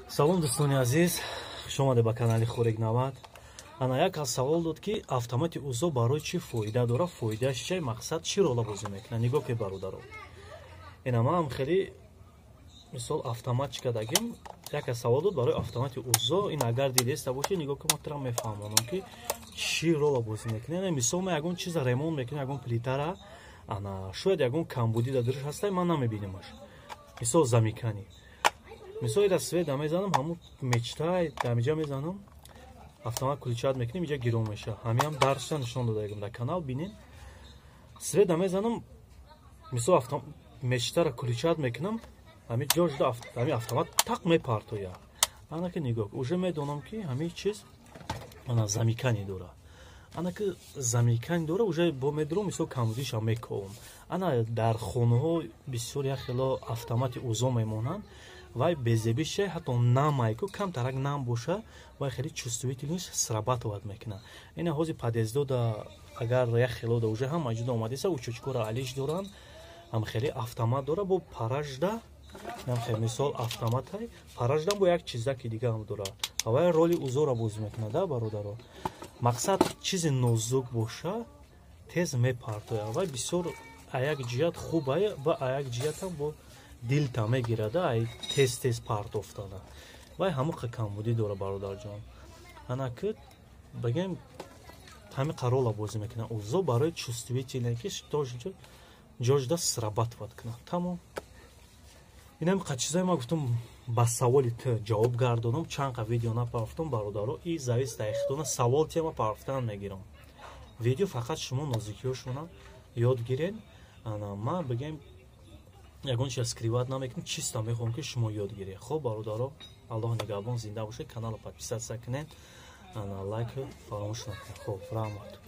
Салом, дӯстони азиз, хуш омадед ба канали Хорек 90. Ана, як аз савол дод, ки автомати УЗО барои чӣ фоида дорад, фоидааш чай, мақсад чӣ рола бозӣ мекунад? Нигоҳ ке, бародаро, ина маам хеле мисол автомат чӣ кардагим. Як аз савол дод барои автомати УЗО. Ин агар дидеста бошед, нигоҳ ки, ма тира мефаҳмонам, ки чӣ рола бозӣ мекунад. Мисол, ма ягон чиза ремонт мекунем, ягон плитара, ана шояд ягон камбудӣ дар дуриш ҳастай, ман намебинамаш. Мисол, замыкание, мисол, ира свет да мезанам, ҳамун мечтай дамиҷа мезанам, автомат включать мекунем, иҷа гирон меша. Ҳамиам дарсша нишон додагим дар канал, бинен. Свет да мезанам, мисол, мечтара включать мекунам, ҳами ҷошда ҳами автомат тақ мепартоя. Ана ки нигоҳ, уже медонам, ки ҳами чиз ана замыкание дора. Ана ки замыкание дора, уже бо медурам, мисол, камбудиша мековам. Ана дар хонаҳо бисёр як хело автомати УЗО мемонанд, вай безебише, ҳатто намайку камтарак нам боша, вай хеле чувствительность срабатывать мекунад. Ина ҳози подъездода, агар як хелода уже ҳама ҷуда омадеса, учучкора алиш доранд, ҳам хеле автомат дора. Бо паражда хел, мисол, автоматай паражда бо як чизаки дигаам дора, вай роли УЗОра бозӣ мекунад да, бародаро. Мақсад, чизи нозук боша, тез мепартояд. Вай бисёр а як ҷиҳат хубай ва а як ҷиҳатам бо дилта мегирада, ай тез тез партофтана. Вай ҳамоқа камбудӣ дора, бародарҷон. Ана ки бигем, ҳами қарола бозӣ мекунад УЗО барои чувствительное, ки ҷожда срабатывать кунад. Тамом, инам қа чизое ма гуфтам, ба саволи ту ҷавоб гардонам. Чанд қа видео напарфтам, бародаро, и зависит ихтона савол тема парфтан мегирам видео. Фақат шумо нозикиҳошона ёд гирен. Ана ма бигем, ягон чиз скрывать намекунем, чисто мехоҳам, ки шумо ёд гиред. Хоб, бародаро, Аллоҳ нигаҳбон, зинда бошед. Каналро подписаться кунед, ана лайк фаромӯш накунед. Хоб, раҳмат.